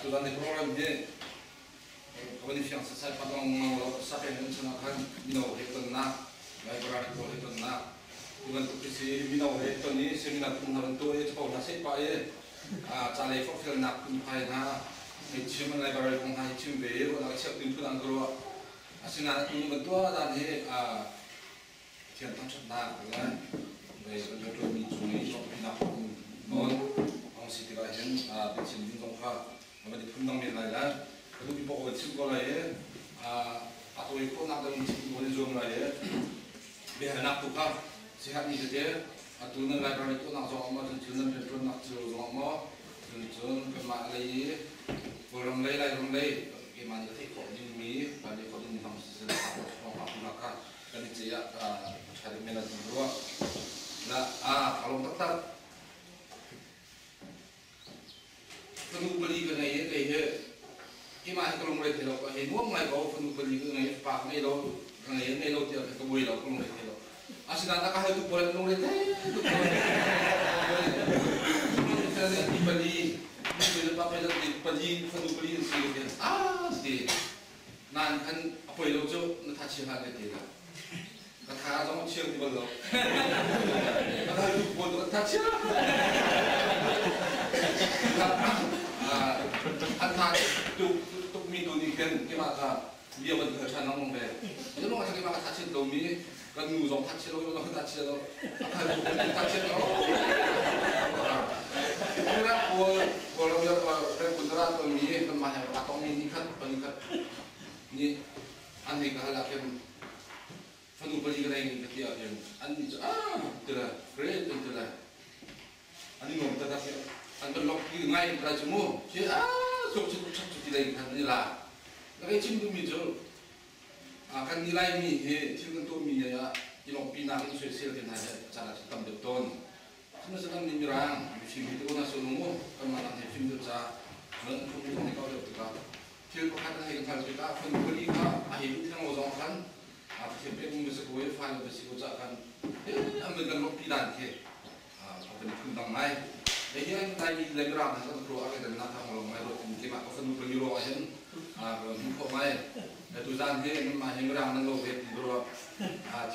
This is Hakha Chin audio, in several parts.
Tuzan ni program hi ka van i fiang sasai pat lengmang lo. Sapeng in chungah khan mino he tonnak, library pawl he tonnak ti bantuk khi si. Mino he ton i seminar phung hna van tuah i capo hna seh pah i ca lei forhfialnak phunphai hna hei chim, an library kong hna hi chim ve i ruahnak i cheuh ding phun an ka ruah. Asinain atu nih van tuah dan hi Pathian thangṭhatnak le vei kan rianṭuanmi cung i hlawhtlinnak um nawn a hung si tikah hin biachim ding zong kha a van i phundang men lai le ka duhmi paoh ka van chim ko lai i a tawi khawhnak ding chim ka van i zuam lai i biahalnak tu kha siherhmi tete atu nan library tuahnak zong ah maw, cun cun nan rianṭuannak cio zong ah maw, cun cun kanmah lei i Kawlram lei, Lairam lei keimah nih ka theih khawh dingmi, kan theih khawh dingmi hmang siseh, thawngpang kha kan i ceih ah a ṭha deuh men an ruah. La a ka lawm taktak. Fanu pali ka ngei i kei hi keimah hi ka lungre thei lo, ka hei nuam ngai ko. Fanu pali ka ngei, fapa ka ngei lo, ka ngei ngei lo tiah ka buai lo, ka lungre thei lo. Asinain a ka haltu pawl an lungre thei tuk. Ni pali, ni pali, pa pali, pali, fanu pali an si ka ti. Ah, ti. Nain khan a poi lo cu, na tha chia hlah ka ti la. Ka tha zong a chia ti bal lo. A tha tu pawl tu tha chia. An tha tuk tuk mi tu nih khin keimah kha bia van hal ṭhan lengmang ve. Zeimong ah keimah ka tha chiat lomi, kan nu zong tha chia lo, zong tha chia lo, a hal tu kan tha chiat lo. Rak pawl Kawlram ramkulh ra tonmi kanmah he aa tongmi ni khat pali khat nih an hei ka hal ah khin fanu pali ka nei ka ti ah khin an nih cu ah ti le great an ti le an i nuam taktak i an kan lok ti ngai in ka cu mu khi ah cuk cu ṭhak cu ti lei khan an i la. Na kai chim duhmi cu kan ni Laimi hi thil kan tuahmi ah i lawmhpinak in soisel te hna hi caan ah tam deuh tawn. Sihmanhsehlaw nih Mirang mifim hi ti ko hna seh mu, kanmah nak hi fim deuh ca cun an phung zong nih kau deuh tikah thil pakhat an hei kan hal tikah fanu pali kha a hei duh theng lo zong khan a Pathian pek mi si ko i fale va si ko cah khan an van kan lawmhpi dan khi a van i phundang ngai. Hei hi an Laimi le Mirang hna kan ruah ah kan nak thang lo ngai ruat keimah ka fanu pali ruang ah hin ka van hmuh khawh ngai. Tuzaan hi nanmah hi Mirang nan lo ve ti ruah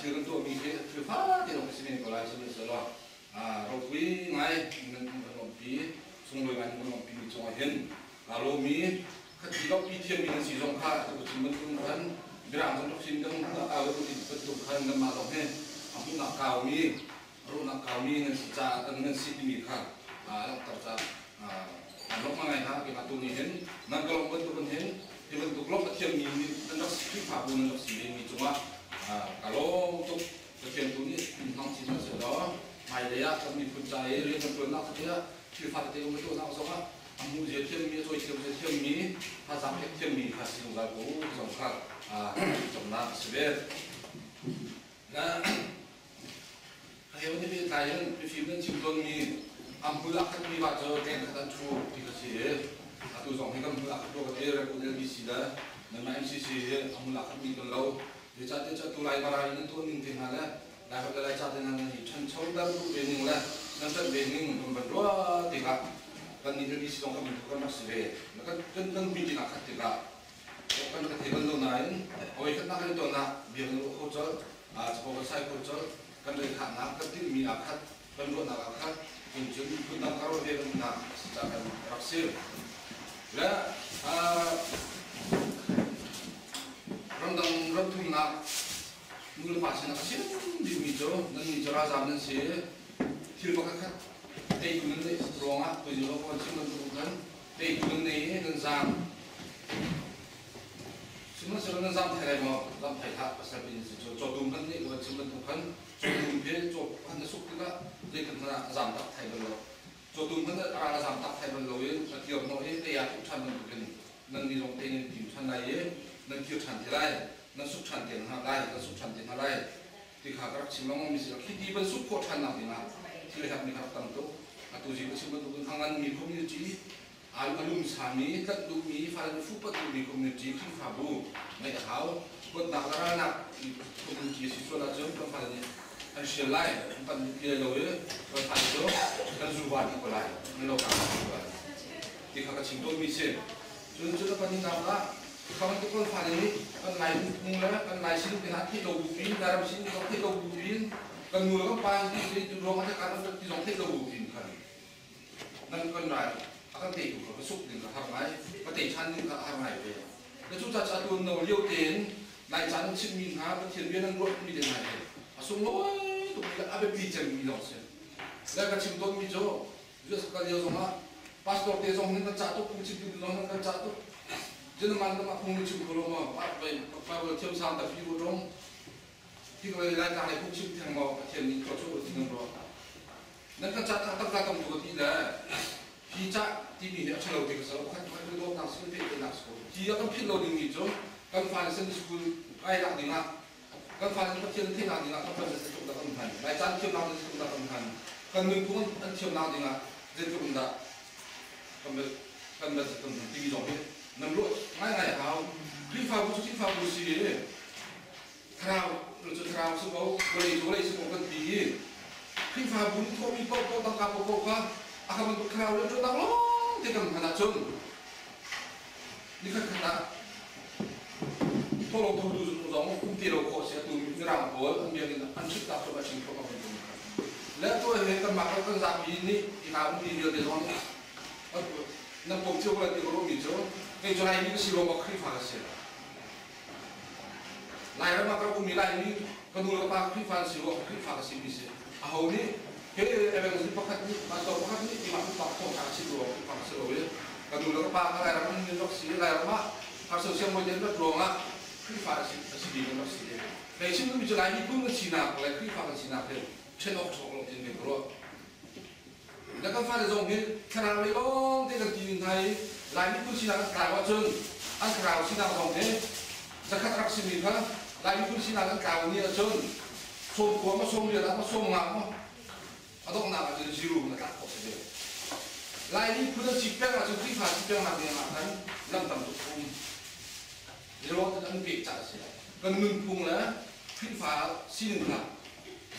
thil kan tuahmi hi thil fate lawng si men ko lai, sihmanhsehlaw ropui ngai nan kan lawmhpi, sunglawi ngai nan kan lawmhpi mi cungah hin aa lawmmi khathi lawmhpi thiammi nan si zong kha atu chim bantuk khan Mirang zong rak sim kan hmuhnak kau bantuk khan nanmah zong hi a hmuhnak kaumi, ruahnak kaumi nan si caah nan si timi kha langhter caah an lawmh ngai hna. Keimah tu nih hin nan ka lawmh bantuk hin hi bantuk lawmh a thiammi nan rak si, Khrihfabu nan rak si ve mi cungah ka lawm tuk. Pathian tu nih in hmang chin hna sehlaw hmailei ah kan miphun ca i rian kan ṭuannak tete ah thil fate um tuahnak zongah a hmuh zia thiammi, a cawi thiam zia thiammi, thazaang pek thiammi kha si zungzal ko zong kha camnak a si ve. Na he van i pehtlai in mifim nan chim tawnmi a hmul a khatmi va cu tleng khat an ṭhu ti kha si i atu zong hi kan hmul a khat rua ka ti. Rangoon LBC le nanmah MCC hi a hmul a khatmi kan lo. Zeicahtiah cu atu Lai Mara in nan tuah ning te hna le Laiholh le Laica te hna nan hi ṭhanchoter duh ve ning le nan ṭanh ve ning kan van ruah tikah kan nih LBC zong kan bantuk kan rak si ve. Kan kan meeting ah khat tikah kan ka thei bal lo nain hawi khat nak kan i ton ah bia kan ruah kho colh, capo kan sai kho colh, kan rekhahnak kan tinhmi aa khat, kan ruahnak aa khat, cun cun phundang ka ruah ve kan nak si caah kan rak si. Le ramdang ramthumnak nu le pa sinah a chim dihmi cu nannih cu ralzaam nan si, thil pakhat khat teitu nan neih ruangah tuizing lo kan chim bantuk khan teitu nan nei i nan zaam. Sihmanhsehlaw nan zam thai lai maw? Zam thai hlah. Pasal in si cu cawtum hmanh nih ka van chim bantuk khan cawtum hi caw khan na suk tikah zeitluk hmanh ah a zam tak thai bal lo. Cawtum hmanh a ral a zam tak thai bal lo i a kir hnawh i tei ah tuk ṭhan bantukin nan nih zong tei nan tim ṭhan lai i nan kir ṭhan te lai, nan suk ṭhan te hna lai, kan suk ṭhan te hna lai ti kha ka rak chim lengmang mi si. Khi ti van suk khawh ṭhan nak dingah thil herhmi kha rak tam tuk. Atu zi ka chim bantukin a nganmi community, a lumsami, tlanh duhmi, fale nih fuhpanh duhmi community, Khrihfabu ngeih a hau. Huatnak le ralnak community a si sual ahcun kan fale nih an hrial lai, an panh ti lai lo i kan fale cu kan zuva dih ko lai, an lo ko lai. Ti kha ka chim tawnmi si. Cun cu na pahnihnak ah kha bantuk kan fale nih kan Lai nunphung le kan Lai sining te hna theih lo bupi in, Lairam sining zong theih lo bupi in, kan nu le kan pa hi ti ruang ah kan ti zong theih lo bupi in khan nan kan rai a kan teitu kha va suk ding kha har ngai, va tei ṭhan ding kha a har ngai ve. Na cucaah cu atu no lio tein Lai ca nan chimhmi hna Pathian bia nan ruahmi te hna hi a sunglawi tuk mi le a biapi cemmi zong a si. Le ka chim tawnmi cu US ka kal lio zongah pastor te zong nih kan cah tuk, phungchimtu te zong nih kan cah tuk. Jenaman lam ah phung na chim kho lo maw? Bible thiam sang ta fi u ṭung. Hi ka lei Laitlang lei phungchim theng maw Pathian nih thluachuah ti nan ruah. Nan kan cah taktak tam tu ka ti le hi cah timi hi a ṭhalo ti ka salo pakhat pakhat kan dawtnak si kan pehtlaihnak si ko. Hi a kan philh lo dingmi cu kan fale Sunday school kai lak dingah kan fale Pathian theihnak dingah kan fale zeitluk dah kan hman, Lai caan thiamnak ding zeitluk dah kan hman, kan nunphung an thiamnak dingah zeitluk in dah kan kan kan kan hman timi zong hi nan ruah ngaingai a hau. Khrihfabu cu Khrihfabu si i thlarau cu thlarau si ko, vawlei cu vawlei si ko kan ti i Khrihfabu nih thawhmi paohpaoh tangka paohpaoh kha a kan bantuk thlarau rianṭuannak lawng te kan hman ahcun nikhat khat ah thawhlawm thotu zong um ti lo khawh si. Atu Mirang pawl an biakinn an ṭhitnak cu a chim khawh a kan le atu he kanmah kan zapi nih ika ummi vialte zong nih nan pom cio ko lai ti ka ruahmi cu kei cu Laimi ka si ruangah Khrihfa ka si. Lairam ah ka rak ummi Laimi ka nu le ka pa Khrihfa an si ruangah Khrihfa ka si mi si. Aho nih he evangelist pakhat nih, pastor pakhat nih keimah pumpak thawngṭha a chim ruangah Khrihfa ka si lo i ka nu le ka pa ka Lairam um mi rak si. Lairam ah harso siangbawi te an rat ruangah Khrihfa a si a si mi kan rak si. Kei chim duhmi cu Laimi phun kan sinak le Khrihfa kan sinak hi ṭhen awk ṭhawk lo tiin kan ruah. Le kan fale zong hi thlarau lei lawng te kan ti hna i Laimi phun sinak an tlau ahcun an thlarau sinak zong hi zakhat rak simi kha Laimi phun sinak an tlau ni ahcun 90 maw 80 ah maw 50 maw a donghnak ahcun zero na tlak khawh si ve. Laimi phun an si peng ahcun Khrihfa si peng nak ding ah khan lam tam tuk a um. Zero an pek ca a si. Kan nunphung le Khrihfa sining kha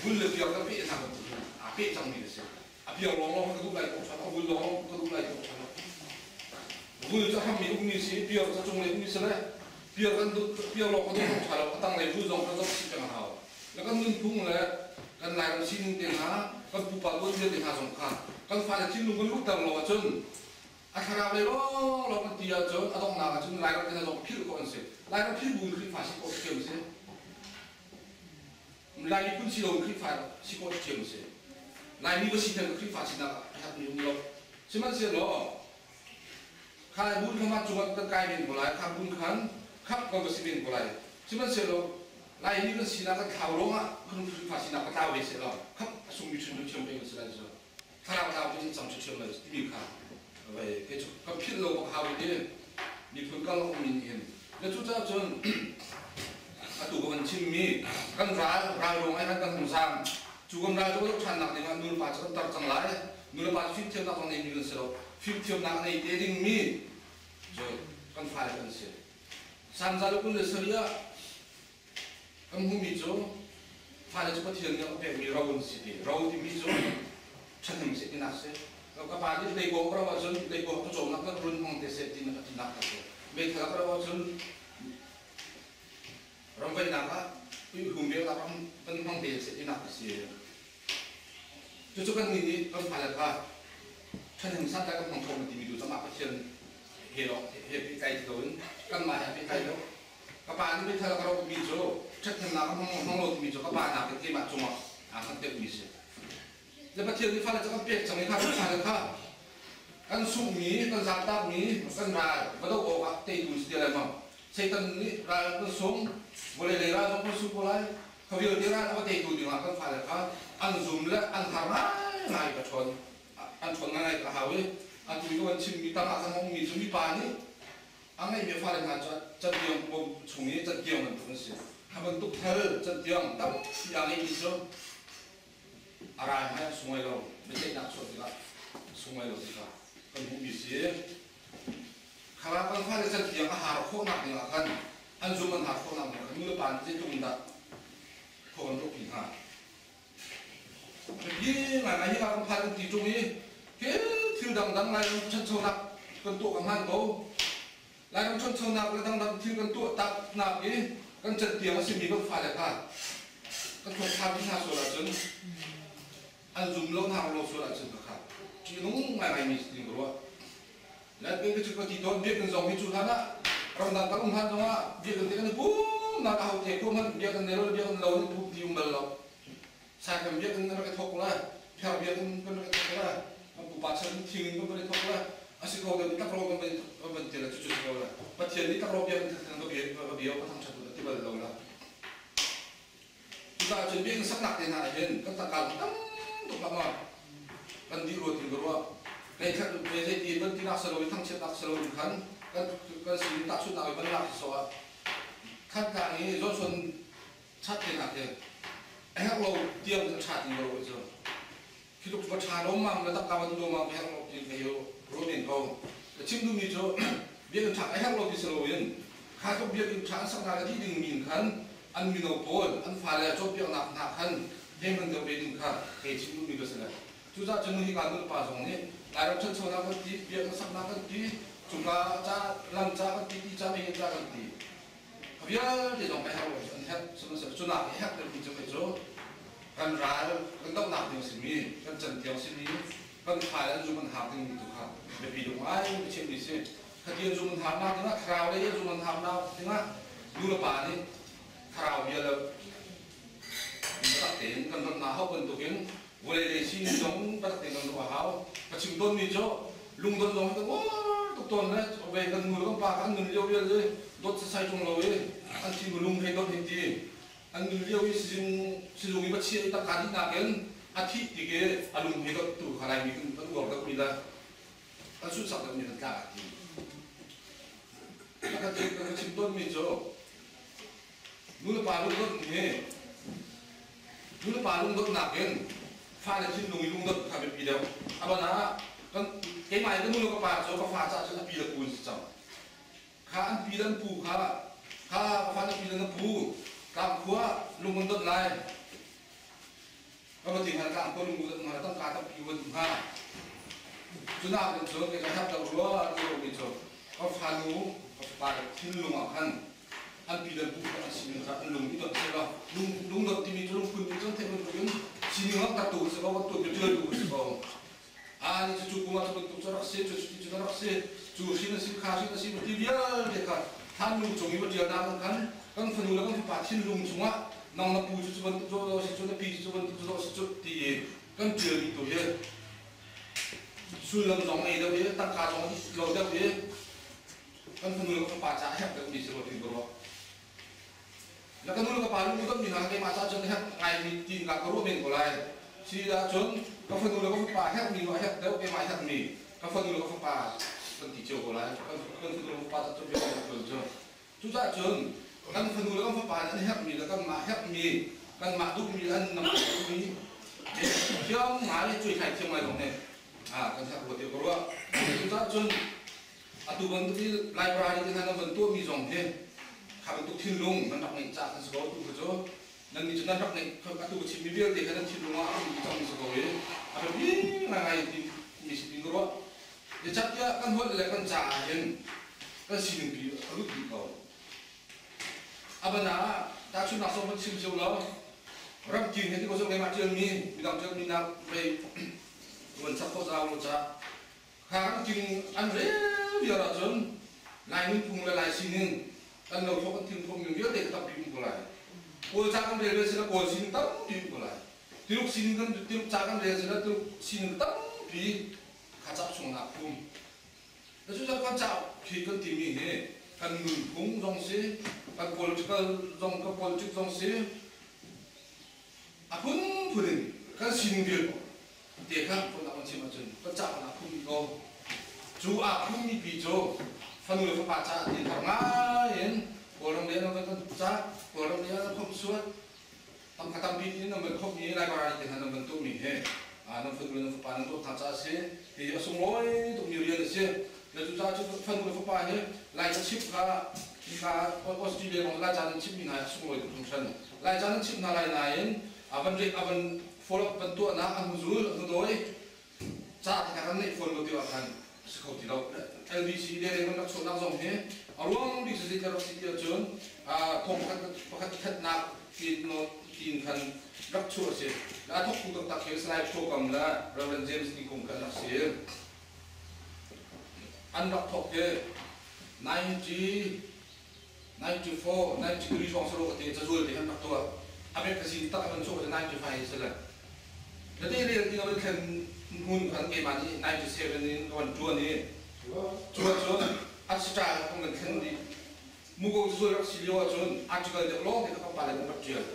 vul le piar kan peh hna bantuk in aa peh cangmi a si. A piar lawnglawng ka duh lai tuk ṭhan, a vul lawnglawng ka duh lai tuk ṭhan. Vul cu a hrammi ummi si, piar cu a cunglei ummi si le piar kan duh, piar lawng ka duh tuk ṭha lo, a tanglei vul zong kan zoh chih peng a hau. Le kan nunphung le kan Lairam sining te hna, kan pupa tuanbia te hna zong kha kan fale thinlung kan luhter lo ahcun a thlarau lei lawnglawng kan ti ahcun a donghnak ahcun Lairam te hna zong philh khawh an si. Lairam philh bu in Khrihfa si khawh thiam a si. Lai miphun si lo in Khrihfa si khawh thiam a si. Laimi va si theng Khrihfa sinak ah a herhmi um lo. Sihmanhsehlaw kha bun kha mah cungah kan kai men ko lai, kha bun khan khamh kan va si men ko lai. Sihmanhsehlaw Laimi kan sinak kan thlau ruangah kan Khrihfa sinak ka tlau ve sehlaw khamh a sungmi hrim thiam peng kan si lai cu. Thlarau tlau cu cang ṭhiamṭhiam lai timi kha vei kei cu ka philh lo bak hau i miphun kal ummi nih hin na cucaah cun atu ka van chimmi kan ral ral ruang ai kan hung zaam cu kan ral cu kan ṭhan nak ding ah nu le pa cu kan tar cang lai. Nu le pa cu fimthiamnak zong neimi kan si lo. Fimthiamnak nei te dingmi cu kan fale kan si. Sanza le 27 ah kan hmuhmi cu fale cu Pathian nih a pekmi ro an si ti. Ro timi cu ṭhahnem seh tinak si. Ka pa nih leikawng ka ro ahcun leikawng ka cawmnak kan run hmang te seh ti tinak ka si. Meithal ka ro ahcun ramvaihnak ah humhimnak ram kan hmang te seh tinak ka si. Cucu kan nih nih kan fale kha ṭhahnem santlai kan hmang kho timi tu cangah Pathian he he pehtlai ti loin kanmah he pehtlai lo. Ka pa nih meithal a ka rohmi cu ṭhathnemnak a hmang lo timi cu ka pa nakin keimah cungah aa hngat deuhmi a si. Le Pathian nih fale cu kan pek cang i kha kan fale kha kan sunghmi, kan zaamtakmi, kan ral va doh awkah teitu si ti lai maw? Satan nih ral kan sung, vawlei lei ral zong kan sung ko lai. Kha vialte ral a va teitu dingah kan fale kha an zum le an har ngaingai ka ṭhawn. An ṭhawn ngaingai ka hau i atu i ka van chimmi tangah kan ummi cu mipa nih a ngeihmi fale hna cu cantiang bawm chung i cantiang bantuk an si. Kha bantuk thal cantiang tampi aa ngeihmi cu a rai hmai a sung lai lo, biaceihnak chuah tikah a sung lai lo ti kha kan hmuhmi si. Kha kan fale cantiang a har khawhnak ding ah khan an zum an har khawhnak ding ah khan nu le pa nih zeitluk in dah khua kan ruahpi hna. Hi ngaingai hi kan phan kan ti ṭung i thil dangdang lai ṭhanchonak kan tuah kan hman ko. Lairam ṭhanchonak le dangdang thil kan tuah taknak i kan cantiang a simi kan fale kha kan thuat dih hna sual ahcun, an zum lo hna lo sual ahcun kha ṭihnung ngaingaimi si ding ka ruah. Lai ka cu ka ti tawn. Biakinn zong hi cu hlan ah ramdang kan um hlan zongah biakinn te kan i pum nak aho te ko hmanh biakinn ne lo, biakinn lo in pum ti um bal lo. Saikam biakinn kan rak i thawk lai, pher biakinn kan rak i thawk lai, kan pupa chan thing in kan i thawk lai. Asi ko kan takraw kan van van ti la, cucu si ko la. Pathian nih takraw biakinn thang ka bia ka bia ka thangṭhat ti bal lo la. Cucaah cun biakinn saknak te hna ah hin kan tangka tam tuk hlah maw kan dih rua ti ka ruah. Kei khat ve zeiti van tinak si lo i thangchiatnak si lo in khan kan kan sin tahchunhnak i van lak si sawh ah Thantlang i Johnson chat te hna khi a herh lo tiang a ṭha ti lo cu. Khi tluk va ṭha lawmmam le tangka van lawmmam a herh lo ti kei ruah men ko. Ka chim duhmi cu biakinn ṭha a herh lo ti si loin kha tluk biakinn ṭha an saknak a dih dingmi in khan an mino pawl an fale cawnpiaknak hna khan hei deuh ve ding kha kei chim duhmi ka si le. Cucaah cun hika nulepa zong nih Lairam ṭhanchonak kan ti, biakinn saknak kan ti, cuka ca lam ca kan ti, ti ca mei ca kan ti. A vialte zong a herh lo, an herh. Sihmanhsehlaw cu nak i herh deuhmi cu kei cu kan ral kan dohnak ding a simi, kan cantiang simi, kan fale an zum an hak dingmi tu kha biapi deuh ngai ka chimmi si. Khati an zum an haknak dingah, thlarau lei an zum an haknak dingah nu le pa nih thlarau bia le biatak tein kan rat hna hau bantukin vawlei lei sining zong biatak tein kan ruah a hau. Ka chim tawnmi cu lungdon zong hi kan uar tuk tawn le ve kan nu le kan pa kha an nun lio vial i dawt sasai ṭung lo i an thi lung hei dawt hei ti an nun lio i sizung sizung i va chiah i tangka dih nakin a thih tik i a lung hei dawt tu kha Laimi kan kan uar deuhmi le kan sunsak deuhmi kan tlak a ti. A kan chim tawnmi cu nu le pa lungdawt hi nu le pa lungdawtnak in fale thinlung i lungdawt kha biapi deuh. A ban ah kan keimah i ka nu le ka pa cu ka fa caah cun a pi le pu an si cang. Kha an pi le an pu kha kha ka fa na pi le na pu tlangkhua lung kan dawt lai. Ka va ti hnga, tlangkhua lung dawt hnga, tangka tampi van hnga. Cunak in cun kei ka herh deuh rua ti lomi cu ka fanu ka fapa le thinlung ah khan an pi le pu kha an sining kha an lung i dot selaw, lung lungdot timi cu lungphun nih cun theih bantukin sining langhtertu si ko, bantuk biaṭialtu si ko. A ni cu cu kum ah cu bantuk cu rak si, cu cu cu rak si, cu hrin a si, kha hrin a si, ti vialte kha thanlung cung i va ṭialnak in khan kan fanu le kan fapa thinlung chungah nang na pu cu cu bantuk cu si cu, na pi cu cu bantuk cu si cu ti i kan ṭialmi tu hi sullam zong ngei deuh i tangka zong lo deuh i kan fanu le kan fapa caah a herh deuhmi si rua ti ka ruah. Na ka nu le ka pa lung dawtmi hna keimah caah cun herh ngaimi tiin ka ruah men ko lai. Si ahcun ka fanu le ka fapa herhmi maw herh deuh, keimah herhmi ka fanu le ka fapa kan ti cio ko lai. Kan fanu le ka fapa caah cun bia kan tuan cu. Cucaah cun kan fanu le kan fapa nih an herhmi le kanmah herhmi, kanmah duhmi, an namah duhmi thiam ngai, cuaihlai thiam ngai zong hi kan herh rua ti ka ruah. Cucaah cun atu bantuk i library te hna nan van tuahmi zong hi kha bantuk thinlung nan rak ngeih caah kan si ko. Tu kha cu nan nih cu nan rak ngeih, atu ka chimmi vialte kha nan thinlung ah a um cangmi si ko i a biapi ngaingai mi si tin ka ruah. Zeicahtiah kan holh le kan ca ah hin kan sining pi a lut dih ko. A ban ah tahchunhnak zong kan chim cio lo. Ramking he ti ko keimah ṭialmi, midang ṭialmi nak vei van chap khawh zau lo ca. Kha king an rel vial ahcun Lai nunphung le Lai sining, kan lothlawh, kan thingphung ning vialte kha tampi um ko lai. Kawl ca kan rel ve sila Kawl sining tampi um ko lai. Tuluk sining kan Tuluk ca kan rel sila Tuluk sining tampi kha cap chungah phum. Cu kan cauk khi kan timi hi kan nunphung zong si, kan political zong, kan politics zong si, a phunphun in kan sining vial te kha phun kan chim ahcun kan cauk ah phummi ko. Cu aa phummi pi cu fanu le fapa caah ti har ngai in Kawlram lei an kan ca, Kawlram lei an khomh suat tam kha tampi in nan van khomhmi library te hna nan van tuahmi hi nan fanu le nan fapa nan dawt hna caah a si. Hi a sunglawi tukmi rian a si. Le cu caah cu fanu le fapa hi Lai ca chimh kha hika Australia kong Lai ca nan chimhmi hna hi a sunglawi tuk hringhran. Lai ca nan chimh hna lai nain a van a van follow up van tuahnak, a hnuzul, a hnudawi ca te kha kan neih fawn lo ti ah khan Si kho ti lo. LBC le kan rak chuahnak zong hi a ruang bik cu zeitin rak si ti ahcun thong pakhat pakhat thatnak tiin khan rak chuah a si. A thawktu taktak hi Salai Thaw Kam le Reverend James Ni Kung khan rak si. An rak thawk hi 90 94, 93 hrawng saro ka te cazual te kan rak tuah. A magazine tak an chuah 95 hi sile. Na te rel ti kan thlen hmun khan keimah nih 97 in ka van tuan i cuan cun a style kan kan thlen dih. Muko cazual rak si lio ahcun article deuh lawng te ka pa le kan rak tial.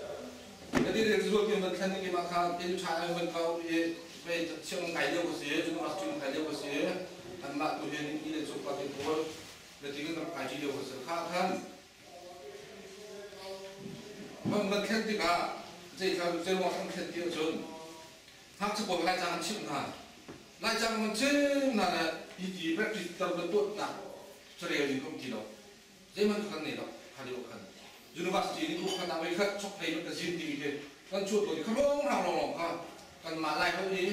Na te rel cazual ti kan thlen i keimah kha te tha ai van kau i vei sianginn kai lio ka si, university kai lio ka si. Anmah tu hin ni le cuk pa te pawl na ti kan rak kai ṭi lio kan si kha khan man thlen tikah zeithla zeiruang kan thlen ti ahcun ngakchia pawl Laicang an chimh hna. Laicang an chim hna le hi ti practice tar bantuatnak carel ding ka um ti lo, zeihmanh kha kan nei lo. Kha lio khan university nih kum khat ah voi khat chokhlei magazine timi khi kan chuah tawn i kha rong rang lawnglawng kha kanmah Lai holh i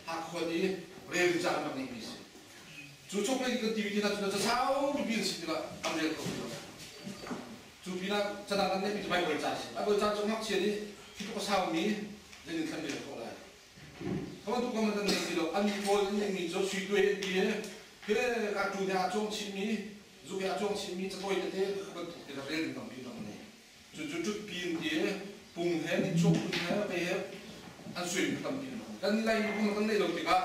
Hakha holh i rel ca kan rak ngeihmi si. Cu chokhlei kan timi ti hna cu casau pipi an si tikah an rel kho ti lo. Cu pinah cadang kan ngeihmi cu Baibal ca a si. Baibal ca cu ngakchia nih hi tluk a saumi zeitin thlan rel khawh lai. Kha bantuk kong kan ngei ti lo. An pawl an ngeihmi cu sui tuai an ti i he ka tu nih a cuang chihmi zuk he a cuang chihmi catawi tete kha bantuk te kha rel ding tampi kan ngei. Cucu ṭutpi an ti i pung he nihchuak phun he vei he an suimi tampi an um. Kan Laimi phung kan neih lo tikah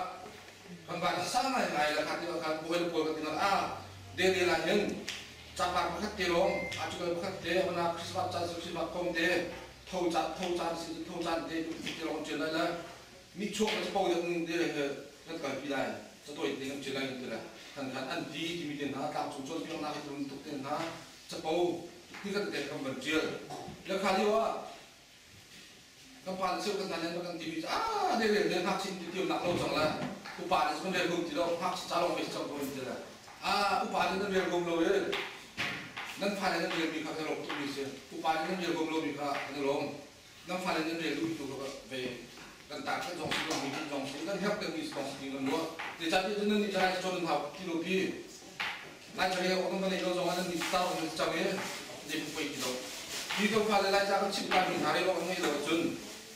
kan van sang ngaingai le kha ti khan bawi le pawl kan ti a dele la hin capar pakhat te lawng article pakhat te amana Christmas caan si Christmas kong te tho caan tho caan si tho caan te te lawng ṭial lai le nihchuak le capo deuh te le kan kalpi lai catawi te kan ṭial lai ti le kan khan an ti timi te hna tlangcung cawnpiaknak hi tuk te hna capo ti kan te kan van ṭial le kha lio ah kan pa le cheu kan hna nih kan timi cu a ne le ne ngakchia ti tio nak lo cang le upa nih kan rel gum ti lo ngakchia ca lawng ve cang ko ti le a upa nih nan rel gum lo i nan fale nan rel mi kha kan lawm tuk mi si. Upa nih nan rel gum lo mi kha kan lawm, nan fale nan rel duh tu kha ve kan ta kan zong si mi kan zong si kan herh mi zong si kan ruah zeicahtiah cun nan nih calai cawn nan hau ti lo pi lai ca rel awk kan nei lo zong ah nan nih tar nan cang i zei pei ti lo hi kan fale lai ca kan chimh ta mi hna rel awk ngei lo ahcun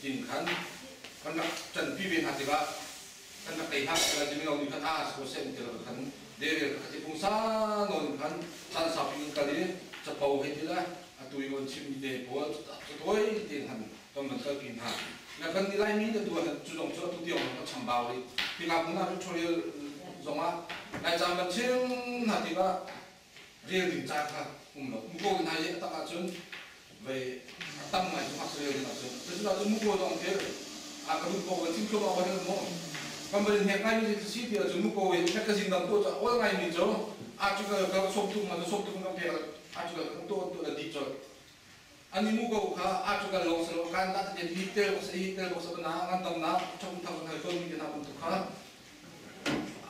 tin khan kan rak ṭanpi ve hna tikah kan rak tei hna la ti mino nih khan a so sem ti lo khan derel kha ti pungsa nawn khan caan saupi in kal i capo hei ti le atu i on chimmi te pawl catawi te khan kan van kalpi hna na kan ni Laimi na tu cu zong cu atu tiang kan chambau rih hika hmun ah Victoria zongah Laica van chim hna tikah rel ding ca kha um lo muko hna i a tak ahcun vei a tam ngai cu ngakchia rel ding ahcun cucu ahcun muko zong khi a ka duh ko van chim thluahmah ko hel mu kan van in hnek ngai mi si ti ahcun muko i magazine dang tuah cu awl ngai mi cu article ka sawmthum ma sawmthum kan pek article kan tuah tuah na dih colh ani muko kha article lawng selo kan dah te hi tel ko sa hi tel ko sa na ngan dam na thong thang thai ko mi te na bantuk kha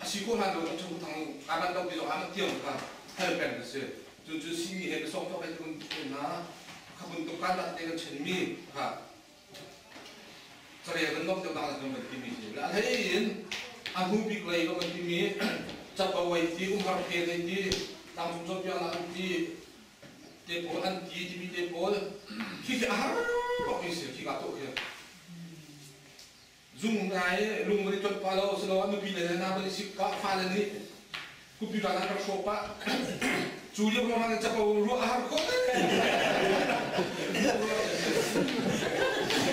a si ko hlan lo thong thang aman lo ti zong aman tiang kha hal peng ka si. Cun cu simi he ka sawm tok ai kun na kha buntuk kan dah te kan chen mi kha carel kan nok deuh dang kan van ti mi si la hlei in a hnu bik lei ka van ti mi capo ai ti umhar phe dei ti tlangcung cawnpiak nak an ti te pawl an ti timi te pawl khi khi a har bak mi si khi ka to khi zung ngai lung van i tonh pah lo silo a nupi le hna van i sik pah fale nih computer an rak hrawh pah cu lio lawng ah capo ruah a har khawh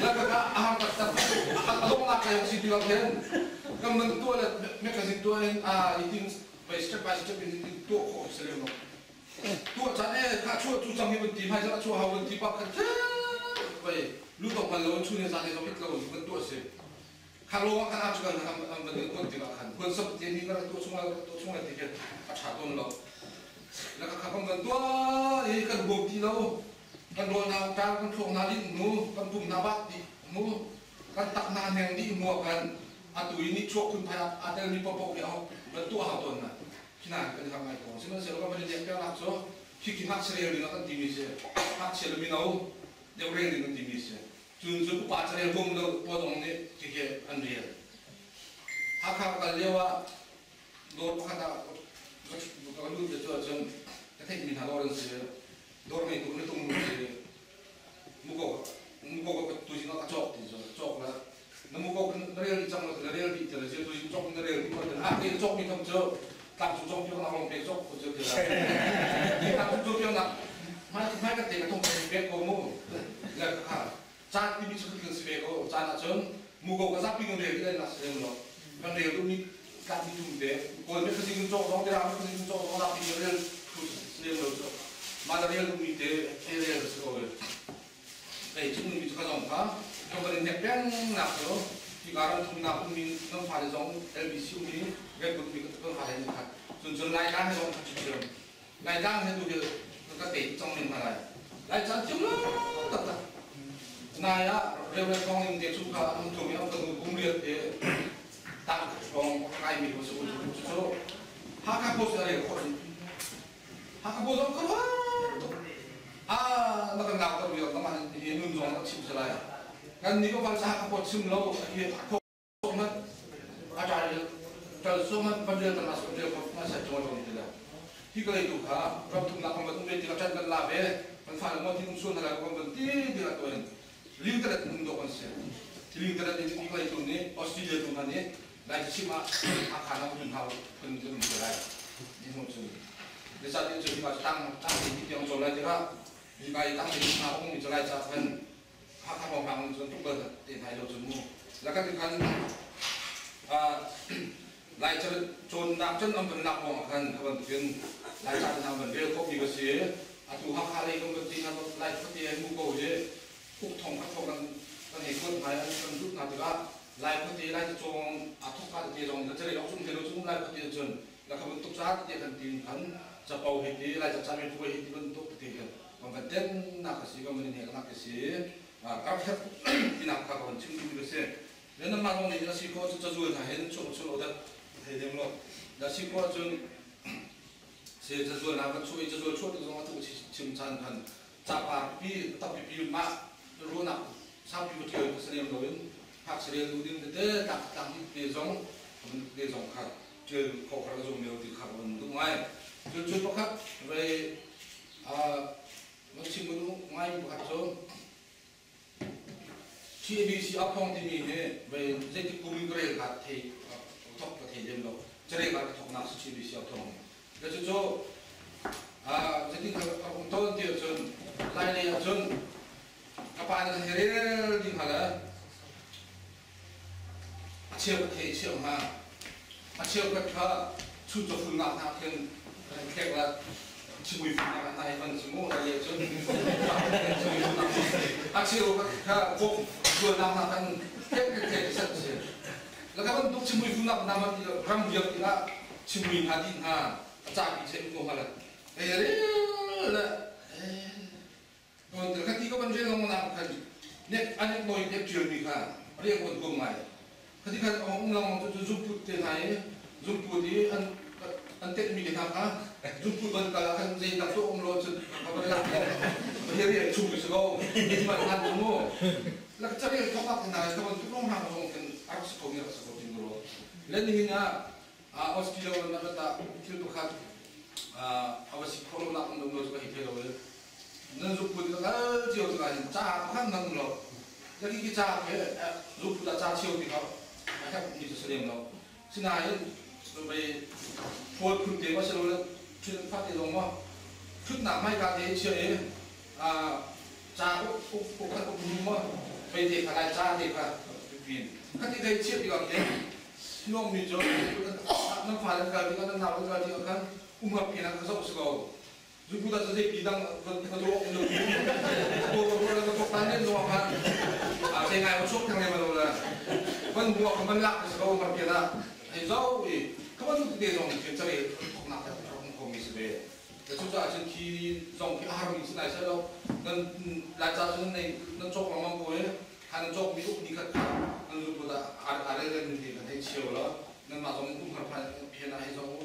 la ka a har taktak a donghnak ka si ti lo khin kan man tuah le magazine tuah in a itin by step by step in tuah khawh si lem lo tuah caan e kha chuah cu cang hi van ti hmai zong a chuah hau van ti pa khan vai lu tong hman lo in chun he zan he zong it lo in van tuah si kha lo ah khan a chuan an van in kuan tikah khan kuan sap te ni kan tuah chung tuah chung ti khi a tha tawn lo la ka kha kan van tuah i kan huam ti lo kan rawl na tar kan thlok na dih nu kan pum na bat dih mu kan tak na neng dih mu kan atu i ni chuak phun phai a tel mi pop pop hi van tuah hau tawn na khi kan i harh ngai ko. Sihmanhsehlaw kan van i lek cu khi ngakchia rel ding ah kan timi si. Ngakchia le mino deuh rel ding kan timi si. Cun cun upa carel hum lo pawl zong nih khi an rel. Hakha ka kal lio ah Dawr pakhat ah ka lut le cu ahcun ka theihmi hna dawr an si. Dawr ngeitu nutung nu si. Muko muko ka tuzing ah ka cawk ti cu cawk la na muko na rel dih cang lo na rel dih ti la tuzing cawk na rel dih ma ah ke cawk mi tham cu tlangcung cawk piak nak lawng pe cawk ko cu ti la tlangcung cawk piak nak hmai hmai ka te ka thong pek ko mu le kha caan timi cu kan si ve ko. Caan ahcun muko ka zapi kan rel dih lai nak si lem lo. Kan rel duhmi tlak mi tum te kawl mi khazing cawk zong te ram khazing cawk zong zapi rel si lem lo cu mah na rel duhmi te he rel si ko. Kei chung mi cu ka zong kha kan van in nek peng nak cu hi ka ram thumnak ummi nan fale zong LBC ummi Redwood mi kan fale ni khat cun cun Laitlang he zong khat thiam. Laitlang he tu hi ka te cang men hna lai. Lai caan thiam lo taktak. Nai ah Reverend Thawng Ling te chu kha an thum i an kan kum riat te tang hrawng kai mi ko su cu Hakha Post a rel khawh. Hakha Post zong ka ruah tuk. Ah, na kan ngau ter vial na mah hi nun zong na chim salai. Kan ni ko fal sa Hakha Post chim lo hi man a ṭai ṭal so man van rel tan as rel ko ma sa chong chong ti la. Hi ka lei tu kha ram thumnak kan van um ve ti ka ṭan kan la ve kan fa le mo ti um sual na la kan van ti ti la to in ling talet um do kan si. Ling talet in hi ka lei tu nih Australia tu hna nih lai chim ah Hakha na kun hau kun kun um lai ni hmu chu ni sa tin chu hi ma tang tang ti tiang chol lai ti ra hi kai tang ti hna um mi cholai cha khan Hakha hrawnghrang cun tuk bal te hnai lo cun mu. Lakan khan Laica cawnnak cun an van lak ruangah khan a bantukin Laica te hna van rel khawhmi ka si. Atu Hakha lei kan van ti hna Lai khuate an mu ko hi uk thong khat thong kan kan hei kuat hna i an kan lut hna tikah Lai khuate Laica cawng aa thawk ka tete zong na cere awk zum te lo cu Lai khuate cun la kha bantuk ca tete kan tin khan capo hi ti Laica ca mi puai hi ti bantuk tete khan kan van tennak a si, kan van in heknak a si, karhlet tinak kha ka van chim duhmi ka si. Le nanmah zong nih a si khawh cun cazual hna hin chuah chuah lo dah thei lem lo. Da si khawh ahcun si cazual hna van chuah i cazual chuah tik zong a tu chim caan khan capar pi tampi pi mah ruahnak saupi va ṭial kha si lem loin ngakchia rel duh ding tete tlak tlang te zong te zong kha ṭial khawh kha ka zum lio ti kha ka van duh ngai. Cun cu pakhat vei van chim ka duh ngai pakhat cu TABC Aphong timi hi vei zeitik kum in ka rel kha thei thok ka thei lem lo. Carel ka thoknak si TABC Aphong. Le cucu zeitin ka um tawn ti ahcun Lai lei ahcun ka pa nih ka rel ding hnga le a cheu ka thei cheu hnga. A cheukhat kha chuncaw funnak hna khin kan thlek la chimui funnak hna hi kan si mu lai lei cun chimui funnak a cheu kha kawp zualnak hna kan thlek thlek set si. La ka bantuk chimui funnak hna man ram riak tikah chimui hna dih hna a capi che ko hnga la ei le Tuan kha ti ko ban rel long nak khan nek anek noi nek ṭial mi kha riak wan kom ngai. Khati khan ong um long cu zungput te hna i zungput i an an tet mi te hna kha zungput ban kal ah khan zei tak cu um lo cun ka van lak hi riak chung si ko man han mu lak carel thok ak hna ka ban tuk long hang zong kan rak si ko mi rak si ko tin ro len hin ah Australia na ta thil pakhat awasi kholo nak um lo cu ka hi thei lo. Nan zukput ka kal cio tikah hin ca pakhat nan um lo. Laki ki ca ke zukput ah ca cheu ti kha a herh mi cu si lem lo. Sinain vei phol phun te ma si lo le thil fat te zong ma thutnak hmaika te chia i ca uk uk uk khat uk nu ma vei te kha lai ca te kha pin khati dei chia tikah khin nuam mi cu nan fale kal tikah, nan nau kal tikah khan umap pin ah ka zoh si ko. Zupu da zei pi dang ka tu ok lo ko ko ko ka tok tan nen no khan a sei ngai chok thang le ma lo la van bua ka man lak ko mar ke la ai zo i ka ban tu te zong ke chare thok nak ta thok ko mi se be ta chu cha chen khi zong khi har mi sinai se lo nan la cha chun nei nan chok lang mang ko e han chok mi uk ni khat kha nan zupu da ar ar le ni ti kan hei chiao la nan ma zong um har phan phian a hei zong.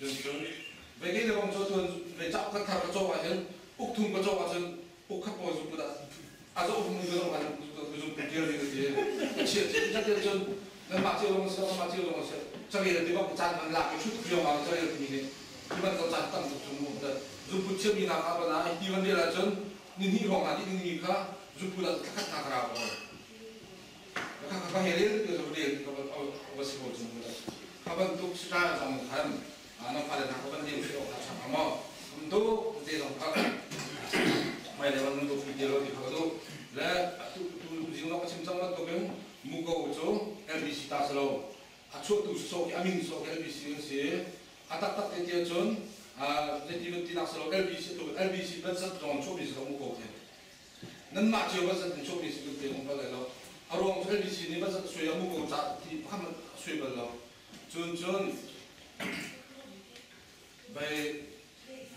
Cun cun vei le bang cu cun vei cauk khat thar ka cawk ahhin uk thum ka cawk ahcun uk khat pawl zu put ah a zoh hmu ka zoh han ka zum put dir ding a ti. A chiah cun cun. Nanmah cio zong si, kanmah cio zong si. Carel ti bak caan man lak i ṭhut riangmang carel timi nih hi bantuk caan tam tuk cu mu. Zunput chiami hna kha ban ah hi ti van rel ahcun nihnih hrawng hna dih dingmi kha zunput ah thlakhat hna ka rau ko. Kha kha ka he rel ti ka rel ka va si ko cu mu. Kha bantuk sita zong khan nan fale hna kha van leng si awk hna ṭha hnga maw? Um duk te zong kha mai le van nun duk ti lo ti kha ka duh. Le tu tu zing lawng ka chim cang bantukin Muko cu LBC ta si lo. A chuahtu sawsawh khi a min sawh khi LBC an si. A taktak te ti ahcun zeiti van tinak si lo LBC tu LBC banzat zong chuahmi si lo muko khi. Nanmah cio banzat in chuahmi si kan te um bal lai lo. A ruang cu LBC nih banzat a suai ah muko ca ti pakhat hmanh a suai bal lo. Cun cun Bei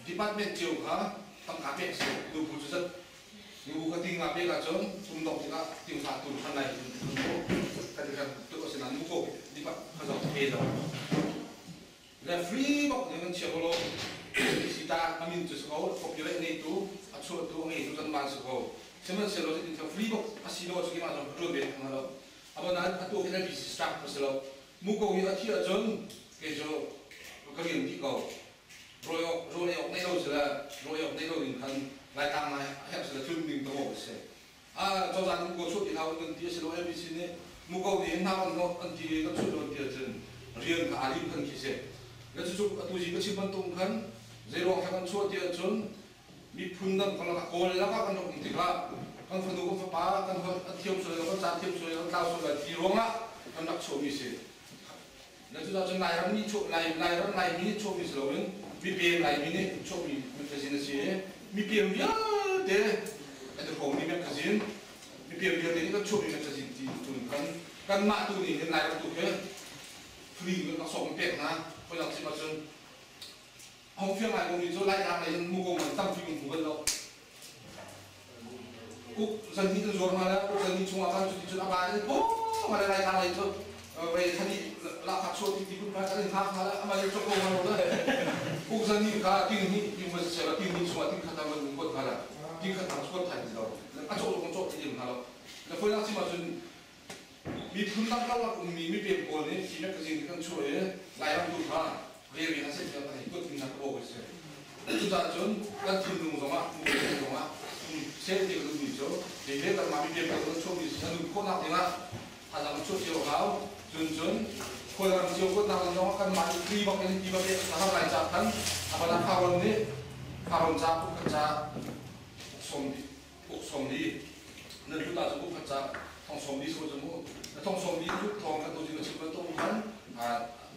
department cio kha tangka pek si nubu cu zat nubu kha ting nga pek ahcun kum dongh tikah ting fa tur than lai kan kan tu asinain nu ko dipah kha zong pe lo le free bak ning an chia ko lo sita amin cu si ko copyright ngeitu a chuahtu a ngeitu kan man si ko sihmanhsehlaw zeitin free bak asi lo cu keimah zong ka ṭuan ve theng lo abana atu khi LBC staff ka si lo Muko hi a thih ahcun kei cu ka rian dih ko. Rawi awk rawl ei awk nei lo si le rawl ei awk nei lo ding khan Laitlang ah herh si le tlun ding ka mawh a si. A cozah nih muko chuah ti hlah kan ti a si lo LBC nih muko nih hin hna kan hnawh an ti i kan chuah lo an ti ahcun rian kha aa lim khan khi si. Le cucu atu zi ka chim bantuk khan zeiruang thla kan chuah ti ahcun miphun dang kan Kawl lakah kan rak um tikah kan fanu kan fapa kan holh an thiam sual lo kan ca thiam sual lo kan tlau sual lai ti ruangah kan rak chuahmi si. Na cucaah cun Lairam nih chuah Lai Lairam Laimi nih chuahmi si loin mipem Laimi nih chuahmi magazine a si i mipem vialte an i hrawmmi magazine mipem vialte nih kan chuahmi magazine ti cun khan kanmah tu nih hin Lairam tu khi free in kan sawm pek hna phundang chim ahcun Hong fiang ngai komi cu Laitlang lei in muko man tampi kan hmu bal lo. Uk zan hnih kan zuar hna le uk zan hnih chungah khan cuti cun a ba in pum ma le Laitlang lei cu vei thani lahkhah chuah ti ti kun kan in hngak hna le ama le chok ko hna lo le uk zan hnih kha ting hnih ting ma siseh la ting hnih chungah ting khat man kuat hna le ting khat hna kuat thai ti lo a cawh zong cawh ti lim hna lo le foi nak chim ahcun Miphun dang karlak ummi mipem pawl nih hi magazine kan chuah i Lairam tu kha rel in a seh tiang kan kut in a ka bawk a si. Cucaah cun kan thinlung zongah miphun zongah seh ti ka duhmi cu hihi kanmah mipem pawl kan chuahmi si a nun khawhnak dingah thazaang kan chuah cio a hau. Cun cun khualram cio kuatnak ding zongah kanmah nih free bak in ti bak a har lai caah khan a ban ah Kharon nih Kharon ca uk khat ca uk sawm li nan hlut ahcun uk khat ca thong sawm li so cu mu na thong sawm li hlut thong khat tu na chim bantuk khan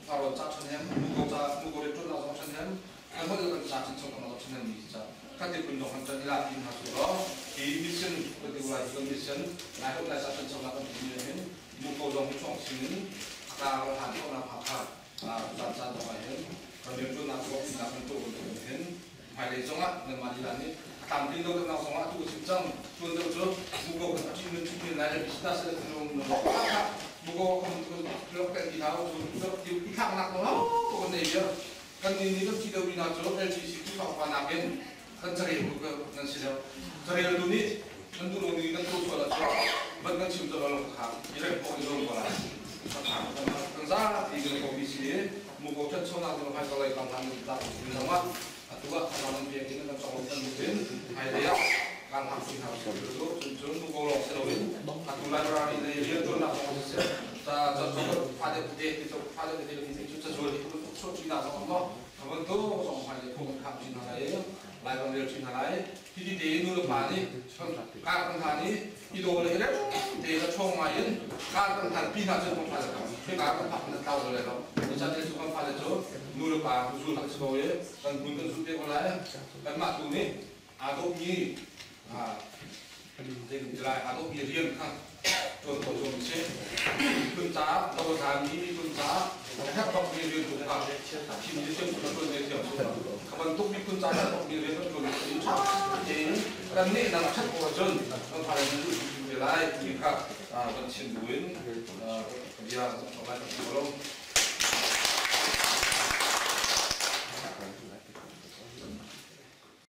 farawn ca ṭhan hem muko ca muko rian ṭuan zong ṭhan hem kan holh kan ca chin chung kan ṭhan hem mi ca kan ti phun dong kan ṭan ila ti hna su law hi mission kan ti lai kan mission lai holh lai ca ṭhan chung kan ti mi hin muko zong hi chong sin in aka ro han ko na pha kha caan caan zong ah hin kan rian ṭuannak ko nak kan tuah bantuk hin hmailei zongah nanmah lila nih a tlamtlin lo deuhnak zongah atu ka chim cang tuan deuh cu muko kan a ṭih nan ṭih men lai le business le muko kan lok kan ti hna cu i thlaknak lo ko kan nei viar kan ni nih kan thi deuh mi hna cu LGC Khrihfa upa nakin kan carel tu nan si deuh carel tu nih nan duh lo ning kan tuah sual ahcun van kan chim colh lo kha i rem khawh i zuam ko lai kan zapi kan ko mi si muko ṭhanchonak ding hmai kalei kam hlan in tlak in zongah atu ah thazang nan pek in kan cawk kan in hmailei ah kan hak si hna cu cun cun muko lawng si loin atu library lei rianṭuannak zong siseh ca ca fale tete ti cu fale tete ti cu cazual hi chuah ṭi zong maw bantuk zong hmailei phung kan kham chin hna lai Lairam rel chin hna lai hiti te nu le pa nih kar kan hlan i i daw le rem te la ṭhawng ngai in kar kan hlan pi hna cu kan fale kan kar kan phak na tlau le lo ni te cu kan fale cu nu le pa zul hak si ko i kan hmun kan zul te ko lai kanmah tu nih aa dawhmi lai aa dawhmi rian kha ṭuan khawh zuam si. Miphun caah dothlanmi miphun caah a herh bakmi rian tu kha thim le thiam cu ṭuan ve thiam cu kha bantuk miphun caah herh bakmi rian kan ṭuan cu ṭha tein kan nehnak a ṭhat khawh ahcun kan fale nan duh hrimhrim te lai ti kha kan chim buin bia kan lai kan lo.